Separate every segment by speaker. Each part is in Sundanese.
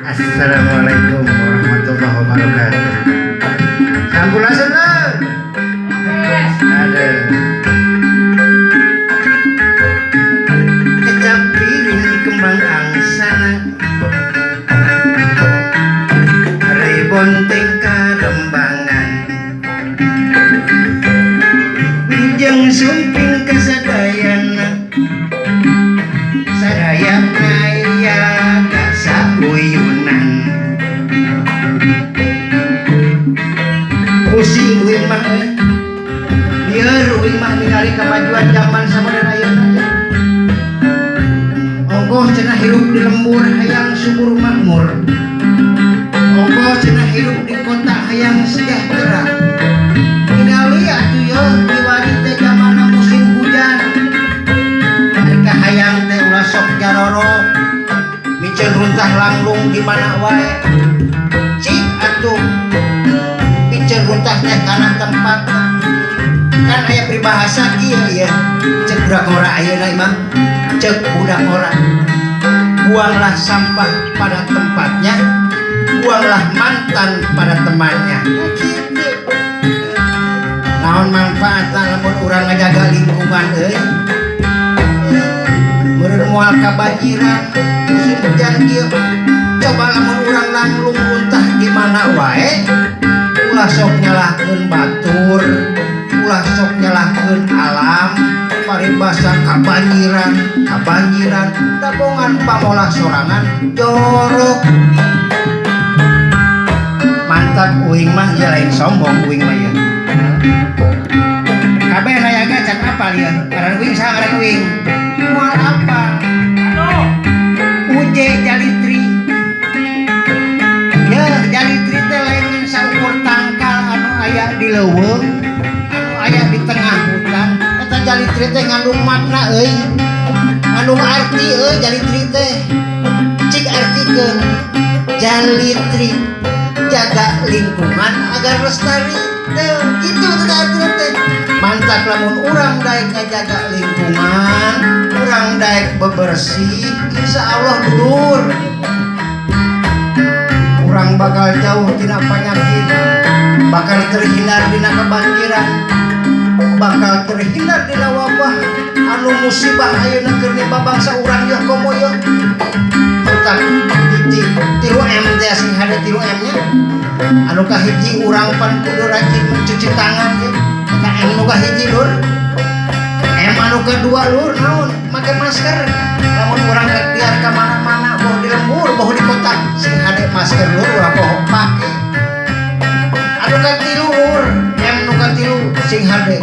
Speaker 1: Assalamualaikum warahmatullahi wabarakatuh. Sampurasun euy. Aduh. Kecap piring kembang angsana, Rebonteng karembangan, Wilujeng sumping kasadayana, Sadaya aya sauyunan. Pusing uing mah euy. Lieur uing mah ningali kemajuan zaman samodern ayeuna teh. Ongkoh cenah hirup di lembur hayang subur makmur. Ongkoh cenah hirup di kota hayang sejahtera. Ningali atuh yeuh kiwari teh zamanna musim hujan. Mereka hayang teh ulah sok jaroro. Miceun runtah langlung di mana wae. Cik atuh miceun runtah teh kana tempatna. Kan aya peribahasa kieu ya. Cek budak ngora ayeuna imah. Cek budak ngora. Buanglah sampah pada tempatnya, buanglah mantan pada temannya. Nah, gitu. Naon manfaatna lamun urang ngajaga lingkungan euy? Meureun moal kabanjiran musim hujan kieu. Coba lamun urang langlung runtah di mana wae, ulah sok nyalahkeun batur, ulah sok nyalahkeun alam, paribasa kabanjiran, kabanjiran, dabongan pamolah sorangan jorok. Mantap uing mah ya, lain sombong uing mah ya. Kabeh nayaga can apal ya. Ngaran uing saha ngaran uing? Moal apal. Uje Jalitri. Ya, jalitri teh lain ngan saukur tangkal anu aya di leuweung, anu aya di tengah hutan. Eta jalitri teh ngandung makna euy. Ngandung arti euy jalitri teh. Cik artikeun jalitri, jaga lingkungan agar lestari. Tuh, gitu tuh arti teh. Mantap lamun urang daek ngajaga lingkungan, urang daek bebersih, insya Allah dulur urang bakal jauh tina penyakit, bakal terhindar dina kebanjiran, bakal terhindar dina wabah anu musibah ayeuna keur nimba bangsa urang ya, komo ya. Mantap hiji tilu M teh sing hade tilu M nya. Anu kahiji, urang pan kudu rajin mencuci tangan ya. Eta M nu kahiji, lur. M anu kedua, lur, naon? Make masker. Lamun urang rek diar ka mana-mana, boh di lembur boh di kota, sing hade masker, lur, ulah poho pake. Anu katilu, lur, M nu katilu, sing hade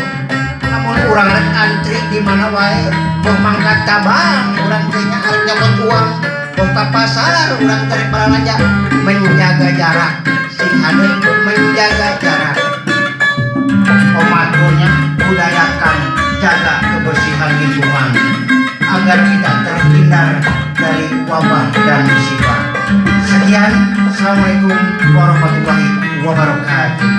Speaker 1: lamun urang rek antri di mana wae, boh mangkat ka bank urang teh nya arek nyokot uang, boh ka pasar urang teh rek balanja, menjaga jarak, sing hade menjaga jarak. Omatonya budayakan jaga kebersihan lingkungan agar kita terhindar dari wabah dan musibah. Sekian, assalamualaikum warahmatullahi wabarakatuh.